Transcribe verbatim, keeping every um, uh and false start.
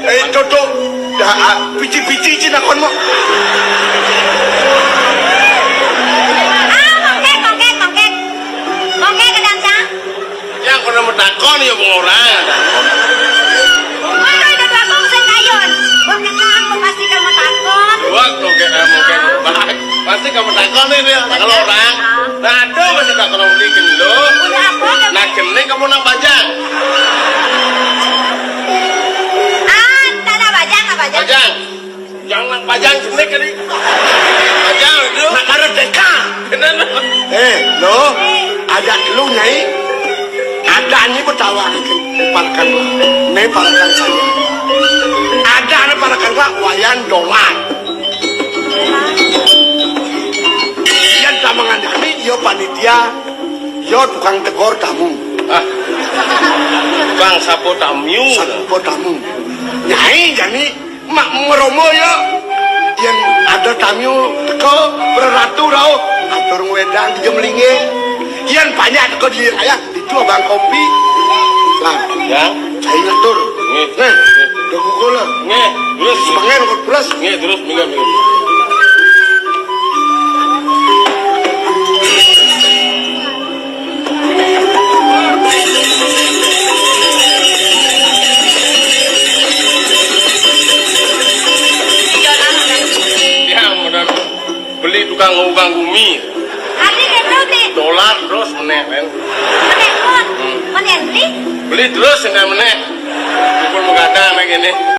Eh, Toto, dah, ah, pici-pici cina kon mo. Ah, mongkek, mongkek, mongkek. Mongkek, kadang, Cang. Yang kudu matakon ya, Bung, orang. Wah, udah dua bungkus kayun. Wah, kenapa pasti kamu takon? Wah, mongkek, eh, mongkek, bah. Pasti kamu takon ini, ya. Kalau orang, nah, aduh, masih tak kalau beli gendut. Udah apa, udah. Nah, jenis kamu nang bajang. Ah, tak ada bajang, tak bajang. Bajang. Jangan bajang jenik kali. Bajang itu. Nak baru teka. Bener. Eh, lo, ada lu, Nyai. Ada ni bertawa ke parakan lah. Ni parakan saya. Ada ni parakan lah, Wayan Dolar. Yang tamangan kami, yo panitia, yo tukang tegor tamu. Ah. Bang, sapo tamu? Sapo tamu. Nyai, jani, mak meromo ya. Yang ada tamu teko, berratu rauh. Atur ngwedang di jemlinge. Yang banyak teko di ayah, itu abang kopi. Lah, ya. Saya ngatur. Nggih. Nah, nggih. Udah pukul lah. Nggih, terus. Semangat, kok plus. Nggih, terus, minggu, minggu. Ya, modal beli tukang ugang gumi. Arti dia berarti? Dolar terus meneh, men. Meneh pun. Hmm. Meneh beli? Beli terus, enggak meneh. Pukul menggadang lagi nih.